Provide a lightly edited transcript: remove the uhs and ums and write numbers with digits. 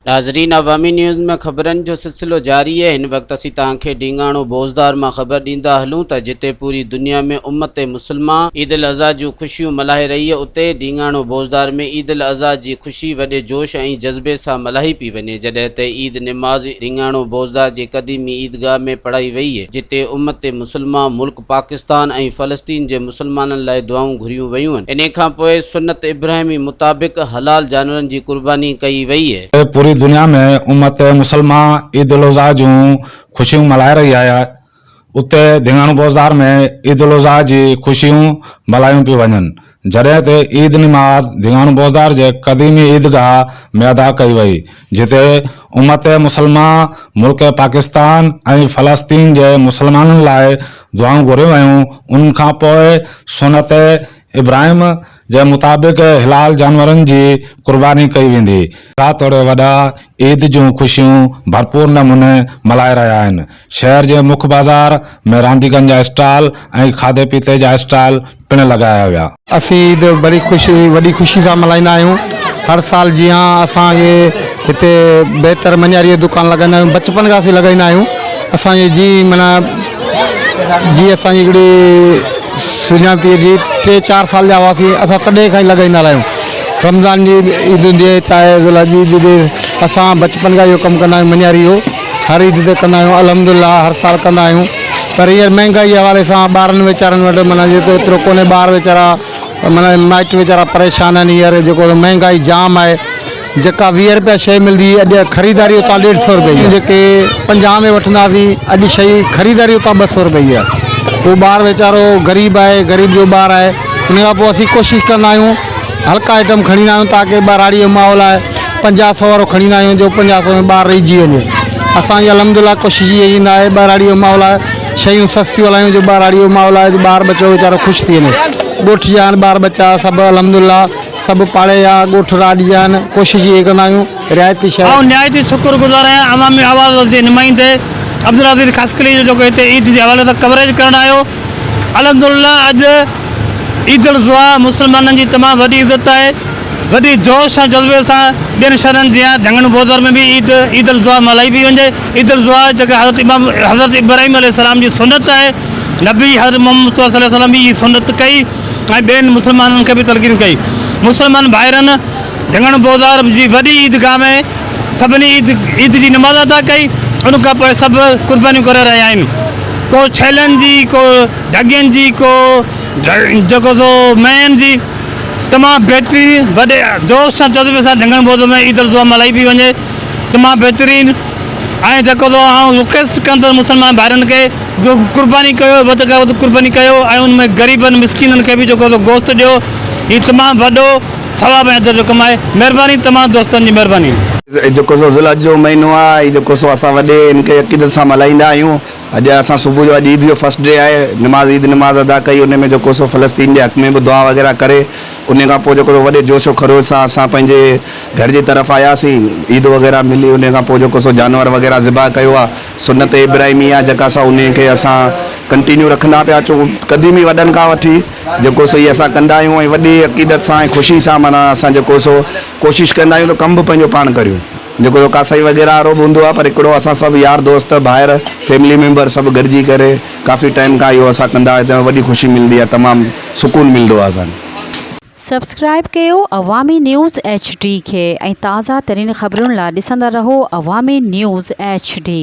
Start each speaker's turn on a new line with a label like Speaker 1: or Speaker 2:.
Speaker 1: ناظرين عوامي نيوز ۾ خبرن جو سلسلو جاري آهي هن وقت اسين توهان کي ڊينگاڻو بوزدار مان خبر ڏيندا هلون ته جتي پوري دنيا ۾ امت مسلمه عيد الاضحيٰ جون خوشيون ملهائي رهي آهي اتي ڊينگاڻو بوزدار ۾ عيد الاضحيٰ جي خوشي وڏي جوش ۽ جذبي سان ملهائي پئي وڃي جڏهن ته عيد نماز ڊينگاڻو بوزدار جي قديمي عيدگاهه ۾ پڙهائي وئي جتي امت مسلمه ملڪ پاڪستان ۽ فلسطين جي مسلمانن لاء دعائون گهريون ويون. انهي کان پوء سنت ابراهيمي مطابق حلال جانورن جي قرباني ڪئي وئي.
Speaker 2: پوري دنيا ۾ امت مسلمه عيد الاضحيٰ جون خوشيون ملهائي رهي آهي اتي ڌڱاڻو بوزدار ۾ عيد الاضحيٰ جي خوشيون ملهايون پيون وڃن. جڏهن ته عيد نماز ڌڱاڻو بوزدار جي قديمي عيدگاهه ۾ ادا ڪئي وئي، جتي امت مسلمه، ملڪ پاڪستان ۽ فلسطين جي مسلمانن لاء دعائون گهريون ويون، ان کانپوء سنت ابراهيم جي مطابق حلال جانورن جي قرباني ڪئي ويندي. ننڍا توڙي وڏا عيد جون خوشيون ڀرپور نموني ملهائي رهيا آهن. شهر جي مک بازار ۾ رانديڪن جا اسٽال ۽ کاڌي پيتي جا اسٽال پڻ لڳايا ويا.
Speaker 3: اسين عيد بڙي خوشي وڏي خوشي سان ملهائيندا آهيون هر سال جيان اسان کي هتي بهتر مڃاري جو دڪان لڳائيندا آهيون بچپن کان اسين لڳائيندا آهيون اسان جي جي معنيٰ جي اسان جي هڪڙي سڃاڻپ جي ٽي چار سال جا هئاسين اسان تڏهن کان ئي لڳائيندا آهيون رمضان جي عيد هوندي آهي چاهي ذوالحج جي عيد هجي اسان بچپن کان اهو ڪم ڪندا آهيون مڃاري جو هر عيد تي ڪندا آهيون الحمد لله هر سال ڪندا آهيون پر هينئر مهنگائي جي حوالي سان ٻارن ويچارن وٽ معنيٰ جيڪو ايترو ڪونهي ٻار ويچارا معنيٰ مائٽ ويچارا پريشان آهن هينئر جيڪو مهنگائي جام آهي جيڪا 20 روپيا شيء ملندي هئي اڄ خريداري اتان ڏيڍ سو روپئي جي جيڪي 50 ۾ وٺنداسين اڄ شيء خريداري اتان 200 روپئي جي آهي اهو ٻار ويچارو غريب آهي غريب جو ٻار آهي ان کان پوء اسين ڪوشش ڪندا آهيون هلڪا آئٽم کڻي ايندا آهيون تاڪه ٻهراڙي جو ماحول آهي 50 سو وارو کڻي ايندا آهيون جو 50 سو ۾ ٻار رهجي وڃي اسان جي الحمد لله ڪوشش اها ئي هوندي آهي ٻهراڙي جو ماحول آهي شيون سستيون هلايون جو ٻهراڙي جو ماحول آهي ٻار ٻچو ويچارو خوش ٿي وڃي ڳوٺ جا آهن ٻار ٻچا سڀ الحمد لله سڀ پاڙي جا ڳوٺ راڄ جا آهن ڪوشش اها ئي ڪندا آهيون رعايتي شيء.
Speaker 4: آئون نهايت ئي شڪر گذار آهيان عوامي آواز جي نمائندي عبدالعزيز خاصخيلي جو جيڪو هتي عيد جي حوالي سان ڪوريج ڪرڻ آيو. الحمدلله اڄ عيد الاضحيٰ مسلمانن جي تمام وڏي عزت آهي وڏي جوش ۽ جذبي سان ٻين شهرن جيان ڌڱڻ بوزر ۾ به عيد عيد الاضحيٰ ملهائي پئي وڃي عيد الاضحيٰ جيڪا حضرت امام حضرت ابراهيم عليه السلام جي سنت آهي نبي حضرت محمد صلي الله عليه وسلم به هي سنت ڪئي ۽ ٻين مسلمانن کي به تلقين ڪئي مسلمان ڀائرن ڌڱڻ بوزار جي وڏي عيدگاهه ۾ سڀني عيد عيد جي نماز ادا ڪئي ان کان پوء سڀ قربانيون ڪري رهيا آهن ڪو ڇيلن جي ڪو ڍڳين جي ڪو جيڪو سو مينهن جي تمام بهترين وڏي جوش سان جذبي سان ڍنگڻ بوز ۾ عيد الاضحيٰ ملهائي پئي وڃي تمام بهترين ۽ جيڪو سو آئون رڪويسٽ ڪندس مسلمان ڀائرن کي جو قرباني ڪيو وڌ کان وڌ قرباني ڪيو ۽ ان ۾ غريبن مسڪينن کي به جيڪو سو گوشت ڏيو هي تمام وڏو ثواب ۽ اجر جو ڪم آهي مهرباني تمام دوستن جي مهرباني.
Speaker 5: هي جيڪو سو ذوالحج جو مهينو آهي هي جيڪو سو اسان وڏي ان کي عقيدت سان ملهائيندا آهيون اڄ اسان صبح جو اڄ عيد جو فرسٽ ڊي آهي نماز عيد نماز ادا ڪئي ان ۾ جيڪو سو فلسطين جي حق ۾ به دعا وغيره ڪري ان کان پوء جيڪو سو وڏي جوش و خروش سان اسان پنهنجي گهر جي طرف آياسين عيد وغيره ملي ان کان پوء جيڪو سو جانور وغيره ذبح ڪيو آهي سنت ابراهيمي آهي جيڪا سا ان کي اسان ڪنٽينيو رکندا پيا اچون قديمي وڏن کان وٺي جيڪو سو هي اسان ڪندا آهيون ۽ وڏي عقيدت سان ۽ خوشي سان معنيٰ اسان جيڪو سو ڪوشش ڪندا آهيون ته ڪم به پنهنجو پاڻ ڪريون جيڪو سو ڪاسائي وغيره وارو به هوندو آهي پر هڪڙو اسان سڀ يار دوست ڀائر فيملي ميمبر سڀ گڏجي ڪري ڪافي ٽائيم کان اهو اسان ڪندا آهيون ته وڏي خوشي ملندي آهي تمام سڪون ملندو آهي اسان کي.
Speaker 6: سبسڪرائيب ڪيو عوامي نيوز ايڇ ڊي کي ۽ تازه ترين خبرن لا ڏسندا رهو عوامي نيوز ايڇ ڊي.